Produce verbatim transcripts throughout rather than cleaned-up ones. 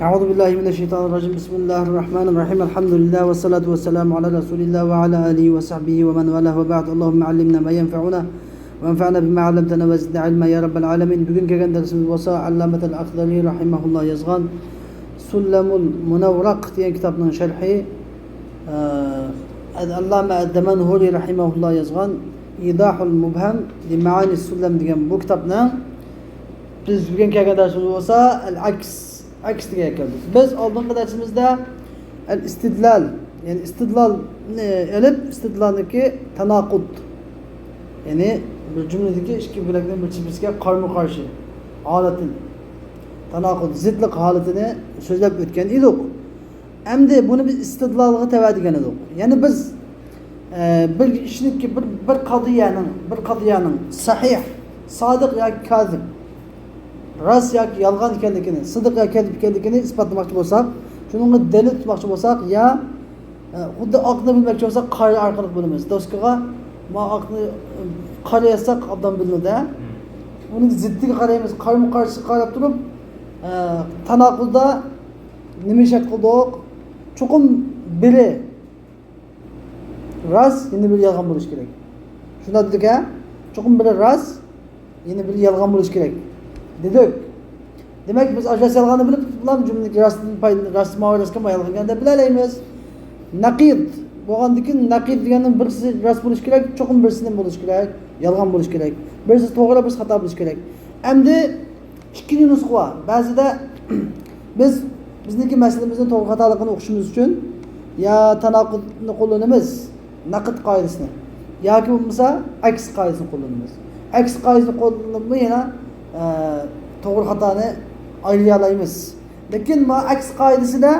أعوذ بالله من الشيطان الرجيم. بسم الله الرحمن الرحيم. الحمد لله والصلاة والسلام على رسول الله وعلى آله وصحبه ومن والاه وبعد. اللهم علمنا ما ينفعنا وانفعنا بما علمتنا وزدنا علما يا رب العالمين. بۈگۈن كەلگەن دەرسىمىز بولسا ئاللامە ئەل ئەخزەرى رەھىمەھۇللا يازغان سۇللەمۇل مۇنەۋۋەرەق دېگەن كىتابنىڭ شەرھى، ئە، ئاللامە ئەددەمەنھۇرى رەھىمەھۇللا يازغان ئىيضاھۇل مۇبھەم لىمەئانى سۇللەم دېگەن بۇ كىتابنىڭ، بىز بۈگۈن كەلگەن دەرسىمىز بولسا ئەل ئەكس، ئەكس دېگەنگە كەلدۇق. بىز ئالدىنقى دەرسىمىزدە ئەل ئىستىدلال، يەنى ئىستىدلالنى ئېلىپ، ئىستىدلالنىڭكى تاناقۇد، يەنى بىر جۈملىدىكى ئىككى بۆلەكنىڭ بىرسى بىرسىگە قارمۇ قارشى ھالىتىنى، تاناقۇد، زىتلىق ھالىتىنى سۆزلەپ ئۆتكەن ئىدۇق. ئەمدى بۇنى بىز ئىستىدلالغا تەۋە دېگەن ئىدۇق. يەنى بىز، ئە، بىر ئىشنىڭكى، بىر، بىر قەزىيەنىڭ، بىر قەزىيەنىڭ سەھىھ، سادىق ياكى كازىب، راست ياكى يالغان ئىكەنلىكىنى، سىدىق ياكى كەزىب ئىكەنلىكىنى ئىسپاتلىماقچى بولساق، شۇنىڭغا دەلىل تۇتماقچى بولساق، يا، ئە، خۇددى ئاقنى بىلمەكچى بولساق، قارا ئارقىلىق بىلىمىز. دوسكىغا ما ئاقنى، ئە، قارا يازساق، ئوبدان بىلىنىدۇ. ئۇنىڭ زىددىگە قارايمىز. قارىمۇ قارشىسىغا قاراپ تۇرۇپ، ئە، تاناقۇزدا نېمە ئىش قىلدۇق؟ چوقۇم بىرى راست، يەنە بىرى يالغان بولۇشى كېرەك. شۇنداق دېدۇق-ھە؟ چوقۇم بىرى راست، يەنە بىرى يالغان بولۇشى كېرەك دېدۇق. دېمەك، بىز ئاشۇ راست يالغاننى بىلىپ، بۇلار جۈملىدىكى راستتىن پايدا، راست ماۋۇ راستكەن، ماۋۇ يالغانكەن دەپ بىلەلەيمىز. نەقىد بولغاندىن كېيىن، نەقىد دېگەننىڭ بىرسى راست بولۇشى كېرەك، چوقۇم بىرسى نېمە بولۇشى كېرەك؟ يالغان بولۇشى كېرەك. بىرسى توغرا، بىرسى خاتا بولۇشى كېرەك. ئەمدى ئىككىنچى نۇسخا بار. بەزىدە بىز بىزنىڭكى مەسىلىمىزنىڭ توغرا خاتالىقىنى ئۇقۇشىمىز ئۈچۈن يا تاناقۇدنى قوللىنىمىز، نەقىد قائىدىسىنى، ياكى بولمىسا ئەكس قائىدىسىنى قوللىنىمىز. ئەكس قائىدىسىنى قوللىنىپمۇ يەنە، ئە، توغرا خاتانى ئايرىيالايمىز. لېكىن ما ئەكس قائىدىسىدە،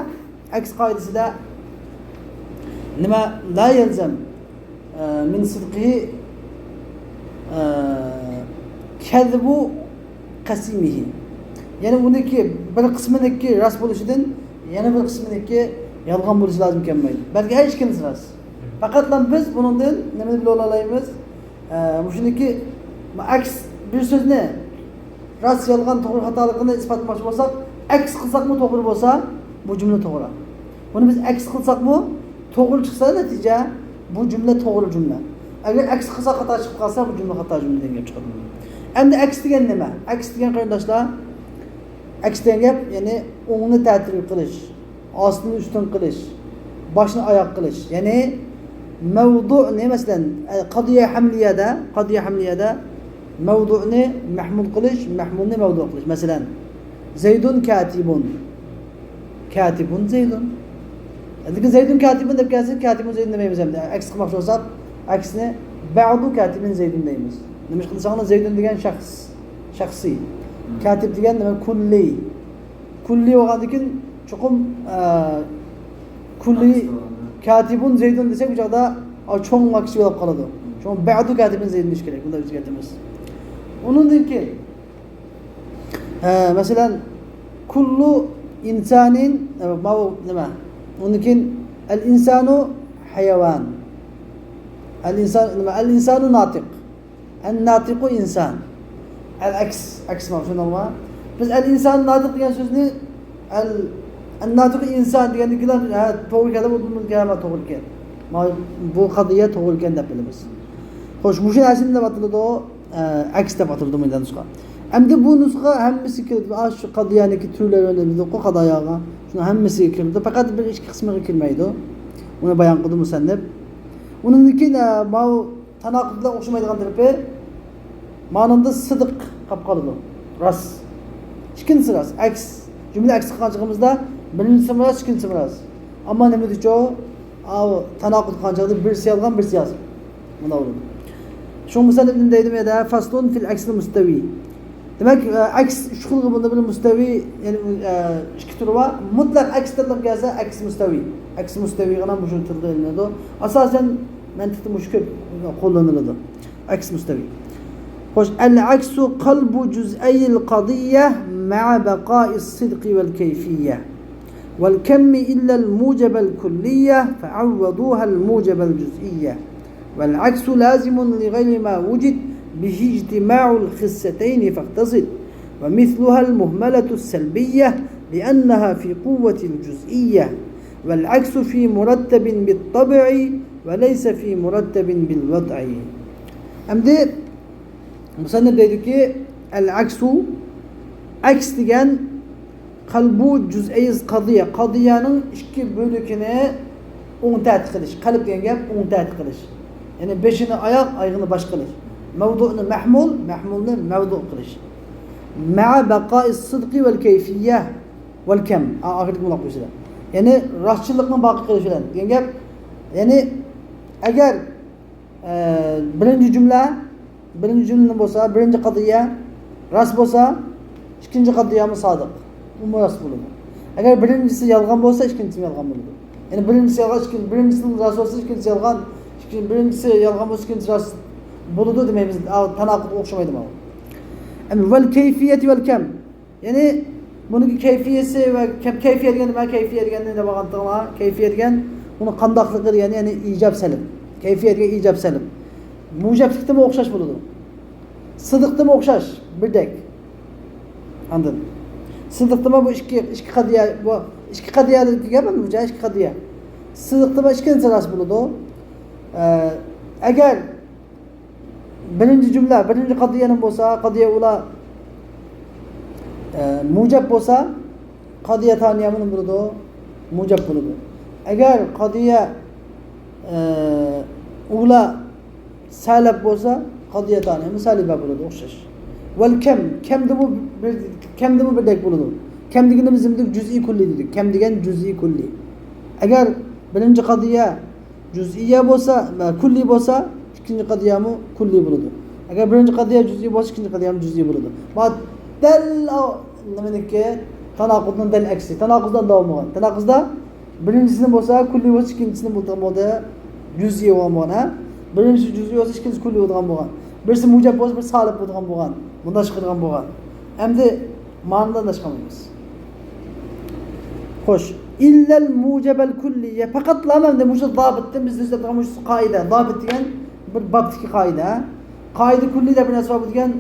ئەكس قائىدىسىدە نېمە؟ لا يەلزەم، ئە، مىن سىدقىھى، ئە، كەزبۇ قەسىمىھى. يەنى ئۇنىڭكى بىر قىسمىنىڭكى راست بولۇشىدىن يەنە بىر قىسمىنىڭكى يالغان بولۇشى لازىم كەلمەيدۇ. بەلكى ھەر ئىككىلىسى راست. پەقەتلا بىز بۇنىڭدىن نېمىنى بىلىۋالالايمىز؟ ئە، مۇشۇنىڭكى ئەكس، بىر سۆزنى راست، يالغان، توغرا، خاتالىقىنى ئىسپاتلىماقچى بولساق، ئەكس قىلساقمۇ توغرا بولسا، بۇ جۈملە توغرا. بۇنى بىز ئەكس قىلساقمۇ توغرا چىقسا نەتىجە، بۇ جۈملە توغرا جۈملە. ئەگەر ئەكس قىلساق خاتا چىقىپ قالسا، بۇ جۈملە خاتا جۈملە دېگەن گەپ چىقىدۇ. ئەمدى ئەكس دېگەن نېمە؟ ئەكس دېگەن، قېرىنداشلار، ئەكس دېگەن گەپ، يەنى ئوڭنى تەتۈر قىلىش، ئاستىنى ئۈستۈن قىلىش، باشنى ئاياق قىلىش. يەنى مەۋدۇنى، مەسىلەن، قەزىيە ھەملىيەدە، قەزىيە ھەملىيەدە مەۋدۇنى مەھمۇل قىلىش، مەھمۇلنى مەۋدۇ قىلىش. مەسىلەن، زەيدۇن كاتىبۇن. كاتىبۇن زەيدۇن. لېكىن زەيدۇن كاتىبۇن دەپ كەلسە، كاتىبۇن زەيدۇن دېمەيمىز ئەمدى. ئەكس قىلماقچى بولساق، ئەكسىنى بەئدۇ كاتىبىن زەيدۇن دەيمىز. نېمىشقا دېسەڭلار، زەيدۇن دېگەن شەخس، شەخسىي. كاتىب دېگەن نېمە؟ كۈللىي. كۈللىي بولغاندىن كېيىن چوقۇم، ئە، كۈللىي كاتىبۇن زەيدۇن دېسەك، بۇ چاغدا، ئا، چوڭ ۋە كىچىك بولۇپ قالىدۇ. شۇڭا بەئدۇ كاتىبىن زەيدۇن دېيىش كېرەك. بۇنداق ئۆزگەرتىمىز. ئۇنىڭدىن كېيىن، ئە، مەسىلەن، كۇللۇ ئىنسانىن، ئە، ماۋۇ نېمە؟ ئۇنىڭدىن كېيىن، ئەل ئىنسانۇ ھاياۋان. ئەل ئىنسان، نېمە؟ ئەل ئىنسانۇ ناتىق. ئەن ناتىقۇ ئىنسان. ئەل ئەكس، ئەكس ماۋۇ، شۇنداقمۇ؟ بىز ئەل ئىنسانۇ ناتىق دېگەن سۆزنى ئەل، ئەن ناتىقۇ ئىنسان دېگەندىكىلا، ھە، توغرا كەلدى، بۇ كەلمە توغرا ئىكەن. ماۋۇ، بۇ قەزىيە توغرا ئىكەن دەپ بىلىمىز. خوش، مۇشۇ نەرسىنى نېمە دەپ ئاتىلىدۇ؟ ئە، ئەكس دەپ ئاتىلىدۇ مۇنداق نۇسخا. ئەمدى بۇ نۇسخا ھەممىسى كىرىدۇ. ئا، شۇ قەزىيەنىڭكى تۈرلىرىنى بىلدۇققۇ، قەزاياغا. شۇنىڭ ھەممىسىگە كىرىدۇ. پەقەت بىر ئىككى قىسمىغا كىرمەيدۇ. ئۇنى بايان قىلدى مۇسەننىپ. ئۇنىڭدىن كېيىن، ئە، ماۋۇ تاناقۇدلا ئوخشىمايدىغان تەرىپى، مانىڭدا سىدىق قاپ قالىدۇ. راست. ئىككىنچىسى راست. ئەكس. جۈملە ئەكس قىلغان چېغىمىزدا بىرىنچىسىمۇ راست، ئىككىنچىسىمۇ راست. ئەمما نېمە دېچۇ؟ ئاۋۇ تاناقۇد قىلغان چېغىدا بىرسى يالغان، بىرسى راست. مۇنداق بولىدۇ. شۇڭا مۇسەننىپ نېمە دەيدۇ بۇ يەردە؟ فەسلۇن فىل ئەكسىل مۇستەۋى. دېمەك، ئە، ئەكس ئۈچ خىلغا بۆلۈنىدۇ. بىر مۇستەۋى، يەنى، ئە، ئىككى تۈرى بار. مۇتلەق ئەكس تىلغا كەلسە، ئەكس مۇستەۋى. ئەكس مۇستەۋى غىنا مۇشۇ تىلدا ئېلىنىدۇ. ئاساسەن، مەنتىقتا مۇشۇ كۆپ قوللىنىلىدۇ. ئەكس مۇستەۋى. خوش، ئەل ئەكسۇ قەلبۇ جۇزئەيىل قەزىيە مەئە بەقائىس سىدقى ۋەل كەيفىيە ۋەل كەممى ئىللەل مۇجەبەل كۇللىيە فەئەۋۋەدۇھەل مۇجەبەل جۇزئىيە. والعكس لازم لغير ما وجد به اجتماع الخصتين فاقتصد، ومثلها المهملة السلبية لأنها في قوة الجزئية، والعكس في مرتب بالطبع وليس في مرتب بالوضع. ئەمدى مۇسەننىپ دەيدۇكى، ئەل ئەكسۇ، ئەكس دېگەن قەلبۇ جۈزئەيز قەزىيە، قەزىيەنىڭ ئىككى بۆلىكىنى ئوڭ تەتۈر قىلىش. قەلب دېگەن گەپ ئوڭ تەتۈر قىلىش. يەنى بېشىنى ئاياق، ئايىغىنى باش قىلىش. مەۋزۇنى مەھمۇل، مەھمۇلنى مەۋزۇ قىلىش. مەئە بەقائىس سىدقى ۋەل كەيفىيە ۋەل كەم. ئا-، ئاخىرىدىكى مۇنداق بولۇشىدا. يەنى راستچىللىقنى باقى قىلىش بىلەن دېگەن گەپ. يەنى ئەگەر، ئە، بىرىنچى جۈملە، بىرىنچى جۈملە بولسا، بىرىنچى قەزىيە راست بولسا، ئىككىنچى قەزىيەمۇ سادىق. ئۇمۇ راست بولىدۇ. ئەگەر بىرىنچىسى يالغان بولسا، ئىككىنچىسىمۇ يالغان بولىدۇ. يەنى بىرىنچىسى يالغان، ئىككىن-، بىرىنچىسىنىڭ راست بولسا، ئىككىنچىسى يالغان، ئىككىن-، بىرىنچىسى يالغان بولسا، ئىككىنچىسى راست بولىدۇ دېمەيمىز. ئا، تاناقۇتقا ئوخشىمايدۇ ماۋۇ. ئەمدى ۋەل كەيفىيەتى ۋەل كەم. يەنى بۇنىڭكى كەيفىيەسى ۋە كەم-، كەيفىيە دېگەن نېمە؟ كەيفىيە دېگەننى دەپ ئالغانتىڭلار. كەيفىيە دېگەن ئۇنىڭ قانداقلىقى دېگەن، يەنى ئىجاب سەلب. كەيفىيەتكە ئىجاب سەلب. مۇجەبلىكتىمۇ ئوخشاش بولىدۇ. سىدىقتىمۇ ئوخشاش، بىردەك. ئاندىن سىدىقتىمۇ بۇ ئىككى، ئىككى قەزىيە، بۇ ئىككى قەزىيە دېگەن گەپ، بۇ ئىككى قەزىيە. سىدىقتىمۇ ئىككىلىسى راست بولىدۇ. ئە، ئەگەر بىرىنچى جۈملە، بىرىنچى قەزىيەنىڭ بولسا، قەزىيە ئۇلا، ئە، مۇجەب بولسا، قەزىيە تانىيەمۇ نېمە بولىدۇ؟ مۇجەب بولىدۇ. ئەگەر قەزىيە، ئە، ئۇلا سەلەب بولسا، قەزىيە تانىيەمۇ سەلىبە بولىدۇ، ئوخشاش. ۋەل كەم، كەمدىمۇ بىر، كەمدىمۇ بىردەك بولىدۇ. كەم دېگىنىمىز نېمە دېدۇق؟ جۈزئىي كۈللىي دېدۇق. كەم دېگەن جۈزئىي كۈللىي. ئەگەر بىرىنچى قەزىيە جۈزئىيە بولسا، كۈللىي بولسا، ئىككىنچى قەزىيەمۇ كۈللىي بولىدۇ. ئەگەر بىرىنچى قەزىيە جۈزئىي بولسا، ئىككىنچى قەزىيەمۇ جۈزئىي بولىدۇ. ما دەل ئاۋ-، نېمىنىڭكى، تاناقۇزنىڭ دەل ئەكسى. تاناقۇزدا ئانداق بولمىغان. تاناقۇزدا بىرىنچىسىنى بولسا كۈللىي بولسا، ئىككىنچىسىنى بولىدىغان بولدى. جۈزئىي بولغان بولغان، ھە؟ بىرىنچىسى جۈزئىي بولسا، ئىككىنچىسى كۈللىي بولىدىغان بولغان. بىرسى مۇجەب بولسا، بىرسى سالىب بولىدىغان بولغان. مۇنداق چىقىدىغان بولغان. ئەمدى مانىدىن ئاشقانمىز. خوش. ئىللەل مۇجەبەل كۈللىيە. پەقەتلا ئەمدى مۇشۇ زابىتتىن بىز ئىشلەتكەن مۇشۇ قائىدە. زابىت دېگەن بىر بابتىكى قائىدە. قائىدە كۈللىي دەپ بىر نەرسە بار، بۇ دېگەن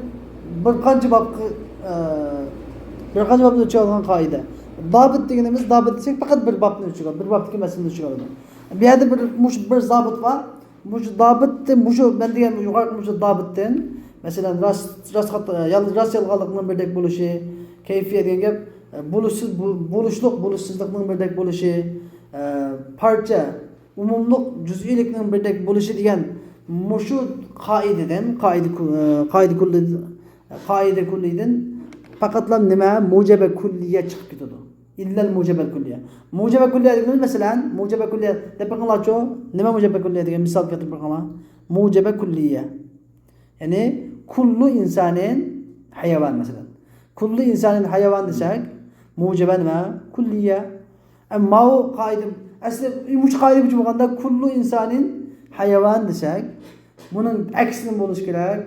بىر قانچە بابقا، ئە، بىر قانچە بابنى ئۆلچەۋالغان قائىدە. زابىت دېگىنىمىز، زابىت دېسەك، پەقەت بىر بابنى ئۆلچىگەن، بىر بابتىكى مەسىلىنى ئۆلچىگەن. بۇ يەردە بىر، مۇشۇ بىر زابىت بار. مۇشۇ زابىتتىن، مۇشۇ مەن دېگەن يۇقىرىقى مۇشۇ زابىتتىن، مەسىلەن، راست، راست خاتا، يالغان، راست يالغانلىقنىڭ بىردەك بولۇشى، كەيپىيە دېگەن گەپ، ئە، بولۇشسىز، بۇ-، بولۇشلۇق، بولۇشسىزلىقنىڭ بىردەك بولۇشى، ئە، پارچە، ئومۇملۇق، جۈزئىيلىكنىڭ بىردەك بولۇشى دېگەن مۇشۇ قائىدىدىن، قائىدە كۇ-، ئە، قائىدە كۇللى-، قائىدە كۇللىدىن پەقەتلا نېمە؟ مۇجەبە كۇللىيە چىقىپ كېتىدۇ. ئىللەل مۇجەبەل كۇللىيە. مۇجەبە كۇللىيە دېگىنىمىز، مەسىلەن، مۇجەبە كۇللىيە دەپ بېقىڭلارچۇ. نېمە مۇجەبە كۇللىيە دېگەن مىسال كەلتۈرۈپ بېقىڭلار. مۇجەبە كۇللىيە. يەنى، كۇللۇ ئىنسانىن ھايۋان، مەسىلەن. كۇللۇ ئىنسانىن ھايۋان دېسەك، مۇجەبە نېمە؟ كۇللىيە. ئەمما ماۋۇ قائىدە، ئەسلى مۇشۇ قائىدە بويىچە بولغاندا، كۇللۇ ئىنسانىن ھايۋان دېسەك، بۇنىڭ ئەكسىنى بولۇشى كېرەك.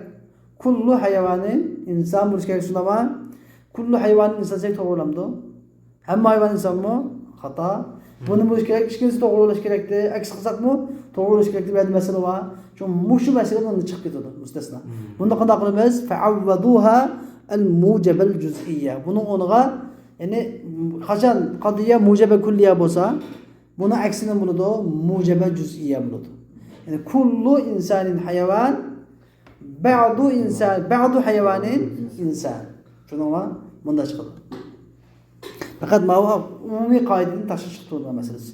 كۇللۇ ھايۋانىن ئىنسان بولۇشى كېرەك، شۇنداقمۇ؟ كۇللۇ ھايۋانىن ئىنسان دېسەك توغرا بولامدۇ؟ ھەممە ھايۋان ئىنسانمۇ؟ خاتا. بۇنى بولۇش كېرەك، ئىككىنچىسى توغرا بولۇش كېرەكتى. ئەكس قىلساقمۇ توغرا بولۇش كېرەكتى. بۇ يەردە مەسىلە بار. شۇ مۇشۇ مەسىلە بۇنىڭدىن چىقىپ كېتىدۇ، مۇستەسنا. بۇندا قانداق قىلىمىز؟ فەئەۋۋەدۇھا ئەل مۇجەبەل جۈزئىيە. بۇنىڭ ئورنىغا، يەنى، قاچان قەزىيە مۇجەبە كۈللىيە بولسا، بۇنىڭ ئەكسى نېمە بولىدۇ؟ مۇجەبە جۈزئىيە بولىدۇ. يەنى، كۇللۇ ئىنسانىن ھايۋان، بەئدۇ ئىنسان، بەئدۇ ھايۋانىن ئىنسان. چۈشەندىڭلارمۇ؟ مۇنداق چىقىدۇ. پەقەت ماۋۇ ئومۇمىي قائىدىدىن تاشقىرى چىقىپ تۇرىدىغان مەسىلىسى.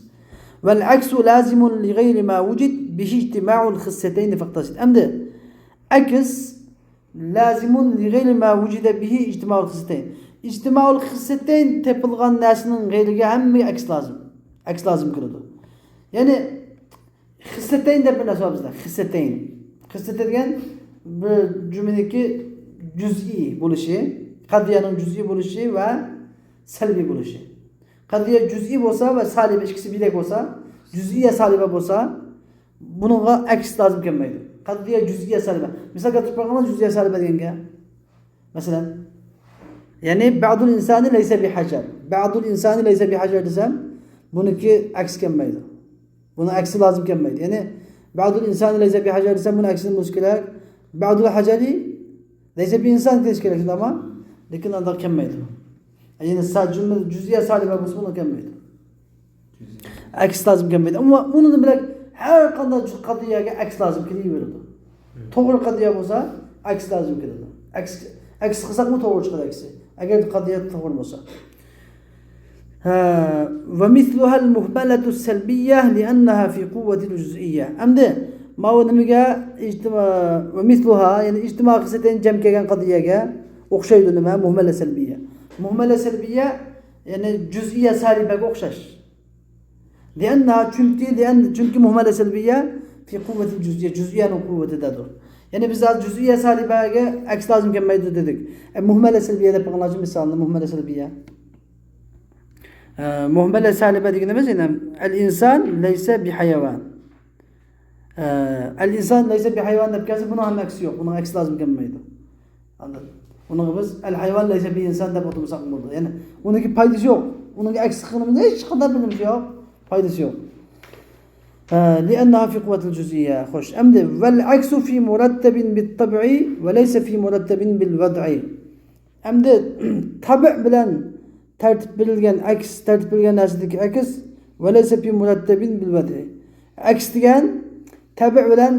ۋەل ئەكسۇ لازىمۇن لىغەيرى ما ۋۇجىد بىھى ئىجتىمائۇل خىسلەتەينى فەقتەسىد. ئەمدى ئەكس لازىمۇن لىغەيرى ما ۋۇجىدە بىھى ئىجتىمائۇل خىسلەتەين. ئىجتىمائۇل خىسلەتەين تېپىلغان نەرسىنىڭ غەيرىگە ھەممىگە ئەكس لازىم. ئەكس لازىم كېلىدۇ. يەنى خىسلەتەين دەپ بىر نەرسە بار بىزدە. خىسلەتەين. خىسلەتەين دېگەن بىر جۈملىدىكى جۈزئىي بولۇشى، قەزىيەنىڭ جۈزئىي بولۇشى ۋە سەلبىي بولۇشى. قەزىيە جۈزئىي بولسا ۋە سالىبە ئىككىسى بىردەك بولسا، جۈزئىيە سالىبە بولسا، بۇنىڭغا ئەكس لازىم كەلمەيدۇ. قەزىيە جۈزئىيە سالىبە. مىسال كەلتۈرۈپ بېقىڭلار، جۈزئىيە سالىبە دېگەنگە. مەسىلەن، يەنى، بەئدۇل ئىنسانى لەيسە بىھەجەر. بەئدۇل ئىنسانى لەيسە بىھەجەر دېسەم، بۇنىڭكى ئەكس كەلمەيدۇ. بۇنىڭ ئەكسى لازىم كەلمەيدۇ. يەنى، بەئدۇل ئىنسانى لەيسە بىھەجەر دېسەم، بۇنىڭ ئەكسىنى بولۇشى كېرەك. بەئدۇل ھەجەرى لەيسە بىئىنسان دېيىش كېرەك، شۇنداقمۇ؟ لېكىن ئانداق كەلمەيدۇ. يەنى سا-، جۈملە، جۈزئىيە سالىبە بولسا بۇنىڭ كەلمەيدۇ. ئەكس لازىم كەلمەيدۇ. ئەمما ئۇنىڭ بىلەن ھەر قانداق قەزىيەگە ئەكس لازىم كېلىۋېرىدۇ. توغرا قەزىيە بولسا ئەكس لازىم كېلىدۇ. ئەكس، ئەكس قىلساقمۇ توغرا چىقىدۇ ئەكسى. ئەگەر قەزىيە توغرا بولسا. ھە، ومثلها المهملة السلبية لأنها في قوة الجزئية. ئەمدى ماۋۇ نېمىگە ئىجتىما-، ومثلها، يەنى ئىجتىما قىلسا جەم كەلگەن قەزىيەگە ئوخشايدۇ نېمە؟ مۇھمەلە سەلبىيە. مۇھمەلە سەلبىيە، يەنى جۈزئىيە سالىبەگە ئوخشاش. لأنها، چۈنكى، لأن، چۈنكى مۇھمەلە سەلبىيە في قوة الجزئية، جۈزئىيەنىڭ قۇۋۋىتىدەدۇر. يەنى بىز ھازىر جۈزئىيە سالىبەگە ئەكس لازىم كەلمەيدۇ دېدۇك. ئە، مۇھمەلە سەلبىيە دەپ بېقىڭلارچۇ مىسالنى، مۇھمەلە سەلبىيە. ئە، مۇھمەلە سالىبە دېگىنىمىز يەنە، الإنسان ليس بحيوان. ئە، الإنسان ليس بحيوان دەپ كەلسە، بۇنىڭ ھەم ئەكسى يوق. بۇنىڭ ئەكسى لازىم كەلمەيدۇ. ئاندىن ئۇنىڭغا بىز الحيوان ليس بإنسان دەپ ئوتۇرمىساق بولىدۇ. يەنى ئۇنىڭكى پايدىسى يوق. ئۇنىڭكى ئەكس قىلغىنىمىزدا ھېچقانداق بىلىمىمىز يوق. پايدىسى يوق. ئە، لأنها في قوة الجزئية. خوش. ئەمدى والعكس في مرتب بالطبع وليس في مرتب بالوضع. ئەمدى تەبىئ بىلەن تەرتىپ بېرىلگەن ئەكس، تەرتىپ بېرىلگەن نەرسىدىكى ئەكس، وليس في مرتب بالوضع. ئەكس دېگەن تەبىئ بىلەن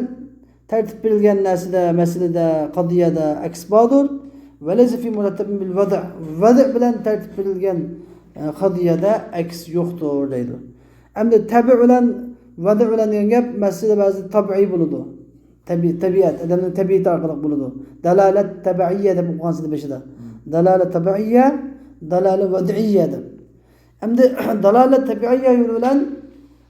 تەرتىپ بېرىلگەن نەرسىدە، مەسىلىدە، قەزىيەدە ئەكس باردۇر. وليس في مرتب بالوضع. ۋەزئ بىلەن تەرتىپ بېرىلگەن، ئە، قەزىيەدە ئەكس يوقتۇر دەيدۇ. ئەمدى تەبىئ بىلەن ۋەزئ بىلەن دېگەن گەپ مەسىلىدە بەزى تەبىئىي بولىدۇ. تەبىئىي، تەبىئەت، ئادەمنىڭ تەبىئىتى ئارقىلىق بولىدۇ. دالالەت تەبىئىيە دەپ ئوقۇغانسىز بېشىدا. دالالە تەبىئىيە، دالالە ۋەزئىيە دەپ. ئەمدى دالالە تەبىئىيە يولى بىلەن،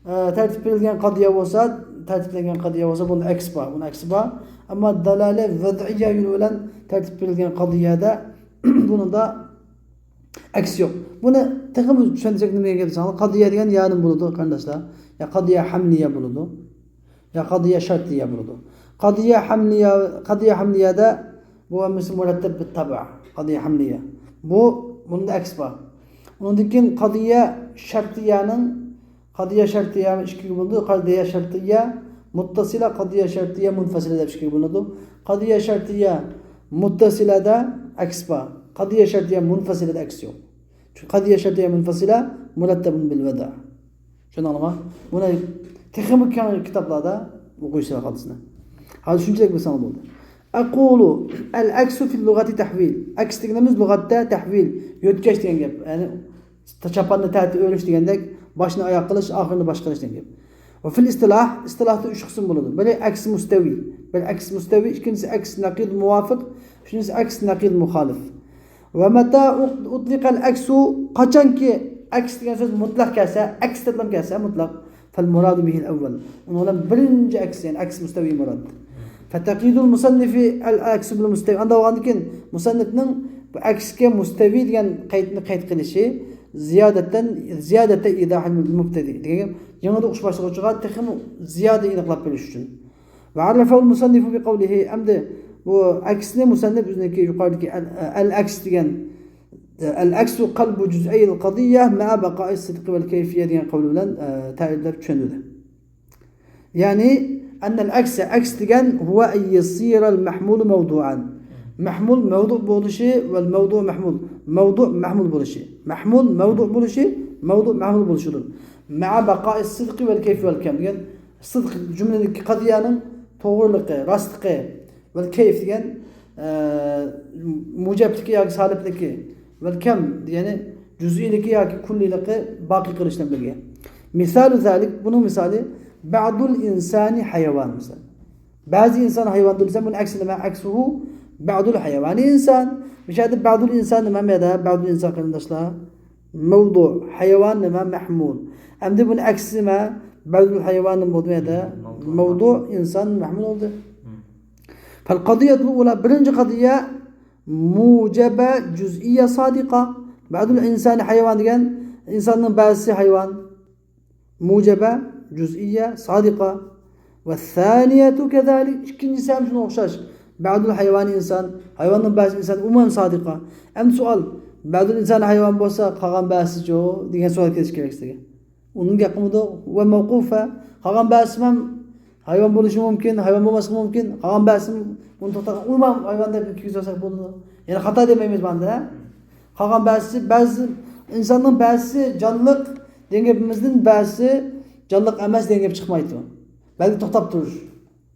ئە، تەرتىپ بېرىلگەن قەزىيە بولسا، تەرتىپلەنگەن قەزىيە بولسا، بۇنىڭ ئەكسى بار، بۇنىڭ ئەكسى بار. ئەمما دالالە ۋەزئىيە يولى بىلەن تەرتىپ بېرىلگەن قەزىيەدە بۇنىڭدا ئەكسى يوق. بۇنى تېخىمۇ چۈشەندۈرسەك نېمە دېگەن گەپ دېسەڭلار، قەزىيە دېگەن يەنى بولىدۇ، قېرىنداشلار. يا قەزىيە ھەملىيە بولىدۇ. يا قەزىيە شەرتىيە بولىدۇ. قەزىيە ھەملىيە، قەزىيە ھەملىيەدە بۇ ھەممىسى مۇرەتتەب بىت تەبە. قەزىيە ھەملىيە. بۇ، بۇنىڭدا ئەكس بار. ئۇنىڭدىن كېيىن قەزىيە شەرتىيەنىڭ، قەزىيە شەرتىيە ئىككىگە بۆلىنىدۇ. قەزىيە شەرتىيە مۇتتەسىلە، قەزىيە شەرتىيە مۇنفەسىلە دەپ ئىككىگە بۆلىنىدۇ. قەزىيە شەرتىيە مۇتتەسىلەدە ئەكس بار. قەزىيە شەرتىيە مۇنفەسىلەدە ئەكس يوق. چۈنكى قەزىيە شەرتىيە مۇنفەسىلە مۇرەتتەبۇن بىل ۋەدە. چۈشەندىڭلارمۇ؟ بۇنى تېخىمۇ كەڭ كىتابلاردا ئوقۇيسىلەر قالسىنى. ھازىر شۇنچىلىك بىلسەڭلار بولدى. ئەقۇلۇ، ئەل ئەكسۇ فىل لۇغەتى تەھۋىل. ئەكس دېگىنىمىز لۇغەتتە تەھۋىل، يۆتكەش دېگەن گەپ. يەنى چاپاننى تەتە ئۆرۈش دېگەندەك، باشنى ئاياق قىلىش، ئاخىرىنى باش قىلىش دېگەن گەپ. ۋە فىل ئىستىلاھ، ئىستىلاھتا ئۈچ قىسىم بولىدۇ. بىرى ئەكس مۇستەۋى، بىرى ئەكس مۇستەۋى، ئىككىنچىسى ئەكس نەقىد مۇۋاپىق، ئۈچىنچىسى ئەكس نەقىد مۇخالىف. ومتى أطلق العكس، قاچانكى ئەكس دېگەن سۆز مۇتلەق كەلسە، ئەكس دەپلا كەلسە مۇتلەق، فالمراد به الأول، ئۇنىڭ بىلەن بىرىنچى ئەكس، يەنى ئەكس مۇستەۋى مۇراد. فتقييد المصنف العكس بالمستوي، ئانداق بولغاندىن كېيىن مۇسەننىپنىڭ بۇ ئەكسكە مۇستەۋى دېگەن قەيتنى قەيت قىلىشى زىيادەتەن، زىيادەتە ئىيضاھىل مۇبتەدىئ دېگەن گەپ. يېڭىدا ئوقۇش باشلىغۇچىغا تېخىمۇ زىيادە ئېنىقلاپ بېرىش ئۈچۈن. وعرفه المصنف بقوله، ئەمدى بۇ ئەكسنى مۇسەننىپ ئۆزىنىڭكى يۇقىرىدىكى ئەل، ئەل ئەكس دېگەن، ئەل ئەكسۇ قەلبۇ جۈزئەيل قەزىيە مەئە بەقائىس سىدقى ۋەل كەيفىيە دېگەن قەۋل بىلەن، ئە، تەرىپلەپ چۈشەندۈردى. يەنى، ئەننەل ئەكسە، ئەكس دېگەن، ھۇۋە ئەن يەسىرەل مەھمۇلۇ مەۋدۇئەن. مەھمۇل مەۋدۇ بولۇشى ۋەل مەۋدۇ مەھمۇل. مەۋدۇ مەھمۇل بولۇشى. مەھمۇل مەۋدۇ بولۇشى، مەۋدۇ مەھمۇل بولۇشىدۇر. مەئە بەقائىس سىدقى ۋەل كەيفى ۋەل كەم دېگەن سىدق جۈملىدىكى قەزىيەنىڭ توغرىلىقى، راستلىقى، ۋەل كەيف دېگەن، ئە، مۇجەپلىكى ياكى سالىپلىكى، ۋەل كەم دېگەنى جۈزئىيلىكى ياكى كۈللىيلىكى باقىي قىلىش بىلەن بىرگە. مىسالۇ زالىك، بۇنىڭ مىسالى، بەئدۇل ئىنسانى ھايۋان، مىسال. بەزى ئىنسان ھايۋاندۇر دېسە، بۇنىڭ ئەكسى نېمە؟ ئەكسۇھۇ بەئدۇل ھايۋانى ئىنسان. مۇشۇ يەردە بەئدۇل ئىنسان نېمە؟ مۇ يەردە بەئدۇل ئىنسان قېرىنداشلار مەۋدۇ، ھايۋان نېمە؟ مەھمۇل. ئەمدى بۇنى ئەكسى نېمە؟ بەئدۇل ھايۋان نېمە بولدى بۇ يەردە؟ مەۋدۇ. مەۋدۇ ئىنسان مەھمۇل بولدى. فالقضية الأولى، بىرىنچى قەزىيە، مۇجەبە جۈزئىيە سادىقە. بەئدۇل ئىنسانى ھايۋان دېگەن ئىنساننىڭ بەزىسى ھايۋان. مۇجەبە جۈزئىيە سادىقە. ۋەسسانىيەتۇ كەزالىك، ئىككىنچىسى ھەم شۇنىڭغا ئوخشاش. بەئدۇل ھايۋانى ئىنسان، ھايۋاننىڭ بەزىسى ئىنسان، ئومۇمەن سادىقە. ئەمدى سوئال، بەئدۇل ئىنسانى ھايۋان بولسا، قالغان بەزىسىچۇ دېگەن سوئال كېلىشى كېرەك سىزگە. ئۇنىڭ گەپ قىلمىدۇق. ۋە مەۋقۇفە، قالغان بەزىسىمۇ ھايۋان بولۇشى مۇمكىن، ھايۋان بولماسلىقى مۇمكىن، قالغان بەزىسىمۇ ئۇنى توختاتقان، ئۇمۇ ھايۋان دەپ كىرگۈزۈۋەتسەك بولىدۇ. يەنى خاتا دېمەيمىز بۇنى. قالغان بەزىسى، بەزى ئىنساننىڭ بەزىسى جانلىق دېگەن گېپىمىزدىن بەزىسى جانلىق ئەمەس دېگەن گەپ چىقمايدۇ. بەلكى توختاپ تۇرۇش.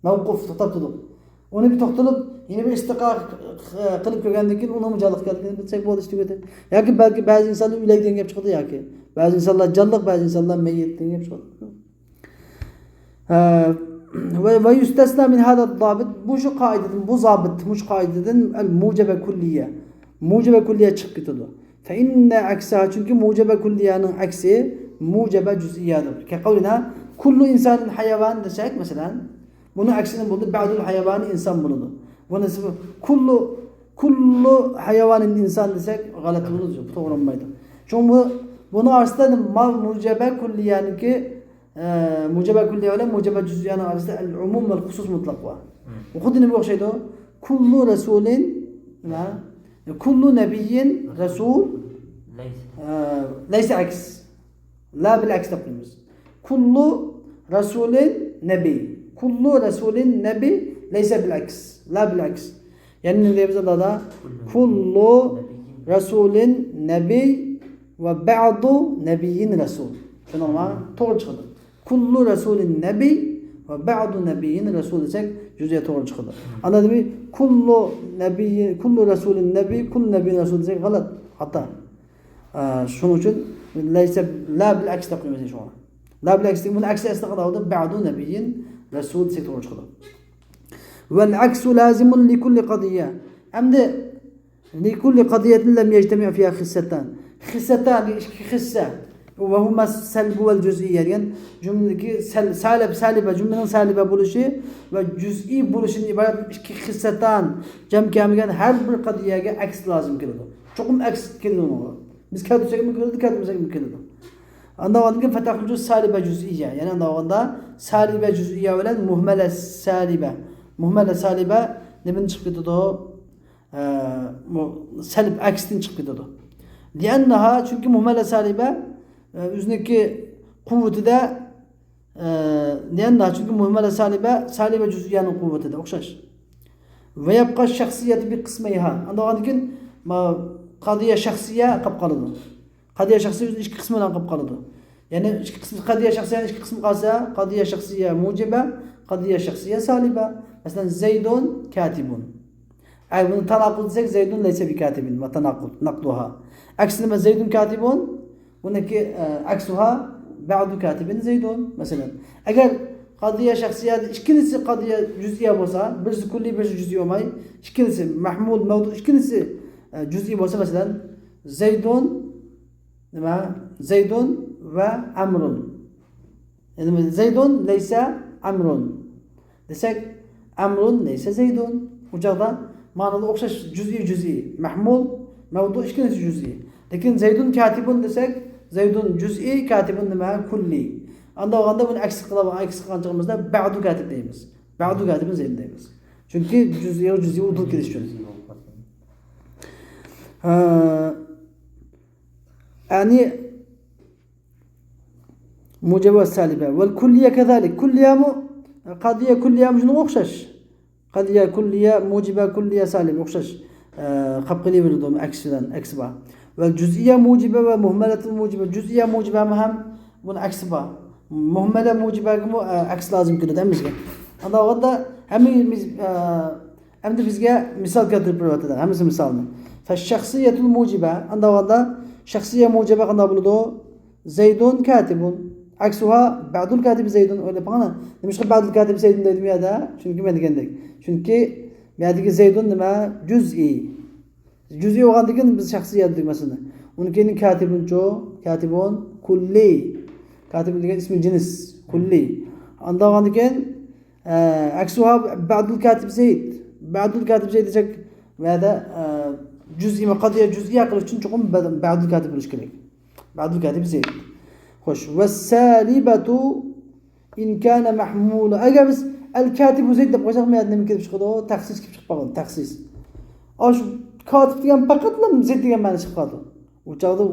مەۋقۇف، توختاپ تۇردۇق. ئۇنى بىر توختىلىپ، يەنە بىر ئىستىقرار قىلىپ كۆرگەندىن كېيىن ئۇنىڭمۇ جانلىق ئىكەنلىكىنى بىلسەك بولدى، ئىشتىكىدە. ياكى بەلكى بەزى ئىنسانلار ئۆلەك دېگەن گەپ چىقىدۇ، ياكى بەزى ئىنسانلار جانلىق، بەزى ئىنسانلار مەييىت دېگەن گەپ چىقىدۇ. ھە، ۋە، ۋە يۇستەسنا مىن ھازا زابىت، بۇ شۇ قائىدىدىن، بۇ زابىت، مۇشۇ قائىدىدىن ئەل مۇجەبە كۈللىيە. مۇجەبە كۈللىيە چىقىپ كېتىدۇ. فە ئىننە ئەكسا، چۈنكى مۇجەبە كۈللىيەنىڭ ئەكسى مۇجەبە جۈزئىيەدۇر. كە قەۋلىنا، كۇللۇ ئىنسانىن ھايۋان دېسەك، مەسىلەن، بۇنىڭ ئەكسىنى بولدى، بەزۇل ھايۋانى ئىنسان بولىدۇ. بۇنىسى كۇللۇ، كۇللۇ ھايۋانىن ئىنسان دېسەك، غەلەت بولىدۇ، توغرا بولمايدۇ. چۈنكى بۇ، بۇنىڭ ئاستىدا ما مۇجەبە كۈللىيەنىڭكى ئە، مۇجەبە كۈللىيە بىلەن مۇجەبە جۈزئىيەنىڭ ئارىسىدا ئەل ئۇمۇم ۋەل خۇسۇس مۇتلەق بار. مم. بۇ خۇددى نېمىگە ئوخشايدۇ؟ كۇللۇ رەسۇلىن، نېمە؟ كۇللۇ نەبىييىن رەسۇل، لەيسە. ئە، لەيسە ئەكس. لا بىل ئەكس دەپ قويىمىز. كۇللۇ رەسۇلىن نەبىي. كۇللۇ رەسۇلىن نەبىي لەيسە بىل ئەكس. لا بىل ئەكس. يەنى نېمە دەيمىز ئۇندا؟ كۇللۇ رەسۇلىن نەبىي ۋە بەزۇ نەبىييىن رەسۇل. چۈشەندىڭلارمۇ؟ توغرا چىقىدۇ. كۇللۇ رەسۇلىن نەبىي ۋە بەزۇ نەبىييىن رەسۇل دېسەك، جۈزئىيە توغرا چىقىدۇ. ئاندىن دېمەك، كۇللۇ نەبىيي، كۇللۇ رەسۇلىن نەبىي، كۇللۇ نەبىييىن رەسۇل دېسەك غەلەت، خاتا. ئە، شۇنىڭ ئۈچۈن لەيسە، لا بىل ئەكس دەپ قويمىسۇن شۇڭا. لا بىل ئەكس دېگەن بۇنىڭ ئەكسى ئەسلى قانداق بولىدۇ؟ بەزۇ نەبىييىن رەسۇل دېسەك توغرا چىقىدۇ. ۋەل ئەكسۇ لازىمۇن لىكۇللى قەزىيە. ئەمدى لىكۇللى قەزىيەتىن لەم يەجتەمىئ فىھا خىسسەتان. خىسسەتان دېگەن ئىككى خىسسە. ۋە ھۇما سەلبۇ ۋەل جۈزئىيە دېگەن جۈملىدىكى سەل-، سالىب، سالىبە، جۈملىنىڭ سالىبە بولۇشى ۋە جۈزئىي بولۇشىدىن ئىبارەت ئىككى خىسسەتان جەم كەلمىگەن ھەر بىر قەزىيەگە ئەكس لازىم كېلىدۇ. چوقۇم ئەكس كېلىدۇ ئۇنىڭغا. بىز كەلتۈرسەكمۇ كېلىدۇ، كەلتۈرمىسەكمۇ كېلىدۇ. ئاندىن كېيىن فتخرج سالبە جۈزئىيە. يەنى ئاندىن كېيىن سالبە جۈزئىيە بىلەن مۇھمەلە سالبە. مۇھمەلە سالبە نېمىدىن چىقىپ كېتىدۇ؟ ئە، بۇ سەلب ئەكستىن چىقىپ كېتىدۇ. لىئەننەھا، چۈنكى مۇھمەلە سالبە، ئە، ئۆزىنىڭكى قۇۋۋىتىدە، ئە، لىئەننەھا، چۈنكى مۇھمەلە سالبە، سالبە جۈزئىيەنىڭ قۇۋۋىتىدە ئوخشاش. ۋە يەبقا شەخسىيەتۇ بى قىسمەيھا. ئاندىن كېيىن، ما، قەزىيە شەخسىيە قاپ قالىدۇ. قەزىيە شەخسىيە ئۆزىنى ئىككى قىسىمغا بۆلۈپ قالىدۇ. يەنى ئىككى قىسىم، قەزىيە شەخسىيە ئىككى قىسىمغا قالسا، قەزىيە شەخسىيە مۇجىبە، قەزىيە شەخسىيە سالىبە. مەسىلەن، زەيدۇن كاتىبۇن. ئەگەر بۇنى تاناقۇد دېسەك، زەيدۇن لەيسە بى كاتىبىن ۋە تاناقۇد، نەقدۇھا. ئەكسىنى زەيدۇن كاتىبۇن، بۇنىڭكى، ئە، ئەكسۇھا بەزۇ كاتىبىن زەيدۇن. مەسىلەن، ئەگەر قەزىيە شەخسىيە ئىككىلىسى قەزىيە جۈزئىيە بولسا، بىرسى كۈللىي، بىرسى جۈزئىي بولماي، ئىككىلىسى مەھمۇل، مەۋدۇ ئىككىلىسى، ئە، جۈزئىي بولسا، مەسىلەن، زەيدۇن، نېمە؟ زەيدۇن ۋە ئەمرۇن. يەنى زەيدۇن لەيسە ئەمرۇن دېسەك، ئەمرۇن لەيسە زەيدۇن. ئۇ چاغدا مەنىدە ئوخشاش، جۈزئىي، جۈزئىي. مەھمۇل، مەۋدۇ ئىككىلىسى جۈزئىي. لېكىن زەيدۇن كاتىبۇن دېسەك، زەيدۇن جۈزئىي، كاتىبۇن نېمە؟ كۈللىي. ئانداق بولغاندا بۇنى ئەكس قىلىپ، ئەكس قىلغان چېغىمىزدا بەزۇ كاتىب دەيمىز. بەزۇ كاتىبىن زەيدۇن دەيمىز. چۈنكى جۈزئىي، جۈزئىي ئۇدۇل كېلىش ئۈچۈن. ھە. يەنى مۇجەبە سالىبە. ۋەل كۈللىيە كەزالىك. كۈللىيەمۇ، قەزىيە كۈللىيەمۇ شۇنىڭغا ئوخشاش. قەزىيە كۈللىيە، مۇجىبە كۈللىيە سالىبە ئوخشاش. ئە، قاپ قېلىۋېرىدۇ، ئەكس بىلەن، ئەكسى بار. ۋەل جۈزئىيە مۇجىبە ۋە مۇھمەلەتۇل مۇجىبە. جۈزئىيە مۇجىبەمۇ ھەم بۇنىڭ ئەكسى بار. مۇھمەلە مۇجىبەگىمۇ، ئە، ئەكس لازىم كېلىدۇ ھەممىسىگە. ئانداق بولغاندا ھەممىمىز، ئە، ئەمدى بىزگە مىسال كەلتۈرۈپ بېرىۋاتىدۇ، ھەممىسى مىسالنى. فالشخصية الموجبة، ئانداق بولغاندا شەخسىيە مۇجەبە قانداق بولىدۇ؟ زەيدۇن كاتىبۇن. ئەكسۇھا بەزۇل كاتىبى زەيدۇن. ئويلاپ بېقىڭ. نېمىشقا بەزۇل كاتىبى زەيدۇن دەيدۇ بۇ يەردە؟ چۈنكى مەن دېگەندەك. چۈنكى بۇ يەردىكى زەيدۇن نېمە؟ جۈزئىي. جۈزئىي بولغاندىكىن بىز شەخسىيە دېدۇق مەسىلەن. ئۇنىڭ كېيىن كاتىبۇنچۇ؟ كاتىبۇن كۈللىي. كاتىبۇن دېگەن ئىسمى جىنس. كۈللىي. ئانداق بولغاندىكىن ئە، ئەكسۇھا بەزۇل كاتىب زەيد. بەزۇل كاتىب زەيد دېسەك، بۇ يەردە، ئە، جۈزئىي، قەزىيە جۈزئىيە قىلىش ئۈچۈن چوقۇم بە-، بەزۇل كاتىب بولۇش كېرەك. بەزۇل كاتىب زەيد. خوش. ۋەسسالىبەتۇ ئىن كانە مەھمۇلا. ئەگەر بىز ئەل كاتىبۇ زەيد دەپ قويساق، بۇ يەردە نېمە كېلىپ چىقىدۇ؟ تەخسىس كېلىپ چىقىپ قالغان، تەخسىس. ئاشۇ كاتىب دېگەن پەقەتلا زەيد دېگەن مەنىسى چىقىپ قالىدۇ. ئۇ چاغدا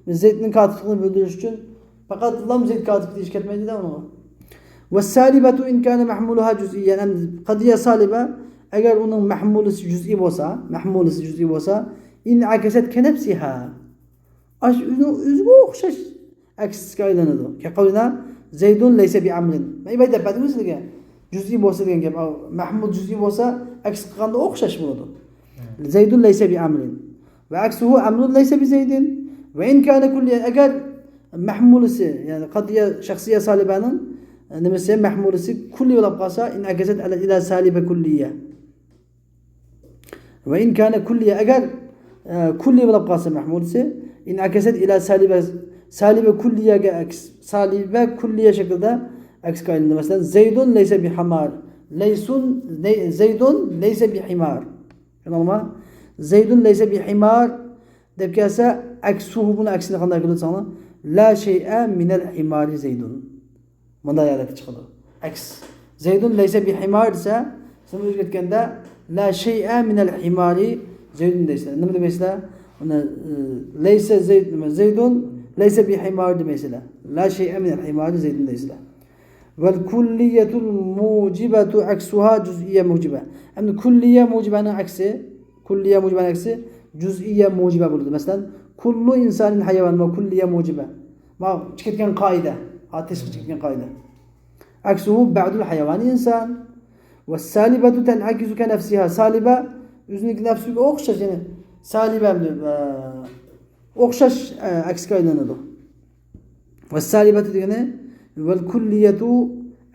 بىز زەيدنىڭ كاتىپلىقىنى بىلدۈرۈش ئۈچۈن پەقەتلا زەيد كاتىپ دېيىش كەتمەيدۇ-دە ئۇنىڭغا. ۋەسسالىبەتۇ ئىن كانە مەھمۇلۇھا جۈزئىيەن. قەزىيە سالىبە، ئەگەر ئۇنىڭ مەھمۇلىسى جۈزئىي بولسا، مەھمۇلىسى جۈزئىي بولسا، انعكست كنفسها. ئاشۇ ئۆزىنىڭ ئۆزىگە ئوخشاش ئەكسىگە ئايلىنىدۇ. كقولنا زيد ليس بعمرو. مەن ئىبارەت دەپ بەردىممۇ سىلەرگە؟ جۈزئىي بولسا دېگەن گەپ. مەھمۇل جۈزئىي بولسا ئەكس قىلغاندا ئوخشاش بولىدۇ. زيد ليس بعمرو. وعكسه عمرو ليس بزيد. وإن كان كليا، ئەگەر مەھمۇلىسى، يەنى قەزىيە شەخسىيە سالىبەنىڭ نېمىسى، مەھمۇلىسى كۈللىي بولۇپ قالسا، انعكست على، إلى سالبة كلية. وإن كان كليا، ئەگەر ئە، كۈللىي بولۇپ قالسا مەھمۇلىسى، انعكست إلى سالبة، سالبة كلية گە ئەكس، سالبة كلية شەكلىدە ئەكسكە ئايلىنىدۇ. مەسىلەن، زيد ليس بحمار، ليس، لي-، زيد ليس بحمار. چۈشەندىڭلارمۇ؟ زيد ليس بحمار دەپ كەلسە، عكسه، بۇنىڭ ئەكسىنى قانداق كېلىدۇ دېسەڭلار؟ لا شيء من الحمار زيد. مۇنداق ھالەتتە چىقىدۇ. ئەكس. زيد ليس بحمار دېسە، سىز ئۆزگەرتكەندە، لا شيء من الحمار زيد دەيسىلەر. نېمە دەيسىلەر؟ ئۇنى، ئى، ليس زيد، نېمە، زيد ليس بحمار دېمەيسىلەر. لا شيء من الحمار زيد دەيسىلەر. والكلية الموجبة عكسها جزئية موجبة. ئەمدى كۈللىيە موجىبەنىڭ ئەكسى، كۈللىيە موجىبەنىڭ ئەكسى جۈزئىيە موجىبە بولىدۇ. مەسىلەن، كل إنسان حيوان، بۇ كۈللىيە موجىبە. ما چىقىپ كەتكەن قائىدە. ھا، تېشىغا چىقىپ كەتكەن قائىدە. عكسه بعض الحيوان إنسان. والسالبة تنعكس كنفسها. سالىبە ئۆزىنىڭكى نەپسىگە ئوخشاش، يەنى سالىبە، ئە، ئوخشاش، ئە، ئەكسكە ئايلىنىدۇ. والسالبة دېگىنى، والكلية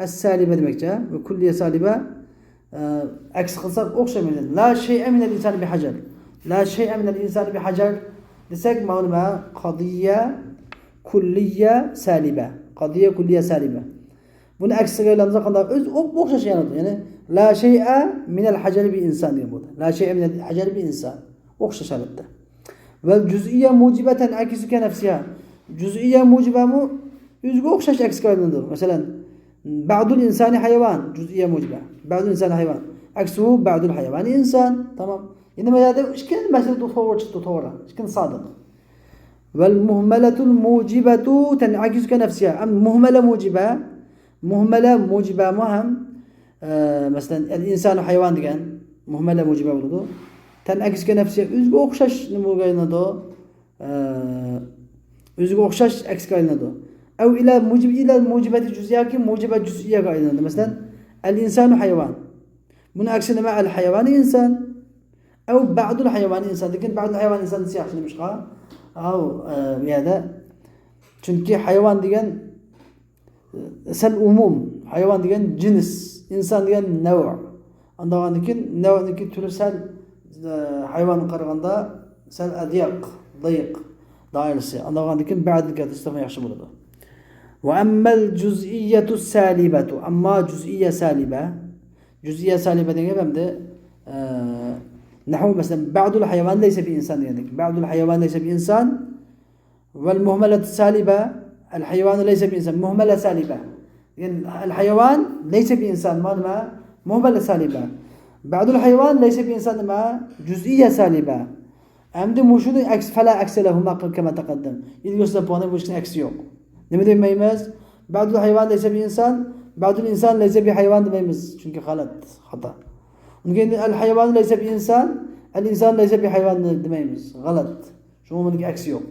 السالبة دېمەكچى. ۋە كۈللىيە سالىبە، ئە، ئەكس قىلساق ئوخشايمىز. لا شيء من الإنسان بحجر. لا شيء من الإنسان بحجر دېسەك، مانا نېمە؟ قەزىيە كۈللىيە سالىبە. قەزىيە كۈللىيە سالىبە. بۇنى ئەكسىگە ئايلاندۇرساق قانداق؟ ئۆزى ئوخشاش يەنە. يەنى، لا شيء من الحجر بإنسان دېگەن بولدى. لا شيء من الحجر بإنسان. ئوخشاش ھالەتتە. والجزئية موجبة تنعكس كنفسها. جۈزئىيە موجىبەمۇ ئۆزىگە ئوخشاش ئەكسىگە ئايلىنىدۇ. مەسىلەن، بعض الإنسان حيوان، جۈزئىيە موجىبە. بعض الإنسان حيوان. عكسه بعض الحيوان إنسان. تامام. ئەمدى بۇ يەردە ئىككى مەسىلە توغرا چىقتى، توغرا. ئىككى سادىق. والمهملة الموجبة تنعكس كنفسها. ئەمدى مۇھمەلە موجىبە. مۇھمەلە موجىبەمۇ ھەم، ئە، مەسىلەن، الإنسان حيوان دېگەن مۇھمەلە موجىبە بولىدۇ. تنعكس كنفسها، ئۆزىگە ئوخشاش نېمىگە ئايلىنىدۇ؟ ئە، ئۆزىگە ئوخشاش ئەكسكە ئايلىنىدۇ. أو إلى موجب، إلى موجبة جزئية ياكى موجبة جزئيەگە ئايلىنىدۇ. مەسىلەن، الإنسان حيوان. بۇنىڭ ئەكسى نېمە؟ الحيوان إنسان. أو بعض الحيوان إنسان. لېكىن بعض الحيوان إنسان دېسە ياخشى نېمىشقا؟ ئاۋۇ، ئە، بۇ يەردە. چۈنكى ھايۋان دېگەن، ئە، سەل ئومۇم. ھايۋان دېگەن جىنس، ئىنسان دېگەن نەۋ. ئاندىن كېيىن نەۋنىڭكى تۈرى سەل، ئە، ھايۋانغا قارىغاندا سەل ئەزيەق، ضيق دائىرىسى. ئاندىن كېيىن بعض كەلتۈرسە ياخشى بولىدۇ. وأما الجزئية السالبة. ئەمما جۈزئىيە سالىبە. جۈزئىيە سالىبە دېگەن گەپ ئەمدى، ئە، نەھۋۇ مەسىلەن، بعض الحيوان ليس بإنسان دېگەندەك. بعض الحيوان ليس بإنسان. والمهملة السالبة، الحيوان ليس بإنسان، مۇھمەلە سالىبە. يەنى الحيوان ليس بإنسان، مانا نېمە؟ مۇھمەلە سالىبە. بعض الحيوان ليس بإنسان نېمە؟ جۈزئىيە سالىبە. ئەمدى مۇشۇنى ئەكس، فلا عكس لهما كما تقدم. ئىلگىرى سۆزلەپ بولغان بۇ ئىككىسىنىڭ ئەكسى يوق. نېمە دېمەيمىز؟ بعض الحيوان ليس بإنسان، بعض الإنسان ليس بحيوان دېمەيمىز. چۈنكى غەلەت، خاتا. ئۇنىڭ كېيىن الحيوان ليس بإنسان، الإنسان ليس بحيوان دېمەيمىز. غەلەت. شۇڭا بۇنىڭكى ئەكسى يوق.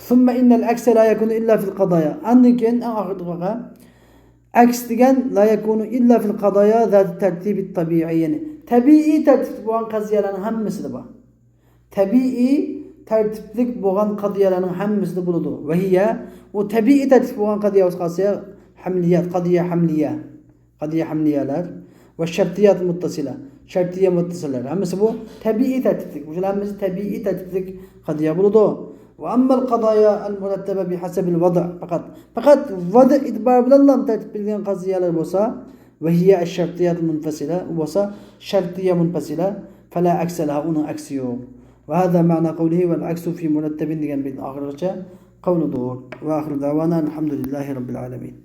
ثم إن العكس لا يكون إلا في القضايا. ئاندىن كېيىن ئەڭ ئاخىرقى ۋەقە. ئەكس دېگەن لا يكون إلا في القضايا ذات الترتيب الطبيعي، يەنى تەبىئىي تەرتىپتە بولغان قەزىيەلەرنىڭ ھەممىسىدە بار. تەبىئىي تەرتىپلىك بولغان قەزىيەلەرنىڭ ھەممىسىدە بولىدۇ. وهي، ئۇ تەبىئىي تەرتىپتە بولغان قەزىيە بولسا قەزىيە ھەملىيە، قەزىيە ھەملىيە. قەزىيە ھەملىيەلەر ۋە شەرتىيات مۇتتەسىلە، شەرتىيە مۇتتەسىلەلەر. ھەممىسى بۇ تەبىئىي تەرتىپلىك. بۇلار ھەممىسى تەبىئىي تەرتىپلىك قەزىيە بولىدۇ. وأما القضايا المرتبة بحسب الوضع، پەقەت، پەقەت ۋەدە ئېتىبارى بىلەنلا تەرتىپ بېرىلگەن قەزىيەلەر بولسا، وهي الشرطيات المنفصلة، ئۇ بولسا شەرتىيە مۇنپەسىلە، فلا عكس لها، ئۇنىڭ ئەكسى يوق. وهذا معنى قوله والعكس في مرتب دېگەن بەيتنىڭ ئاخىرىغىچە قەۋلىدۇر. وآخر دعوانا الحمد لله رب العالمين.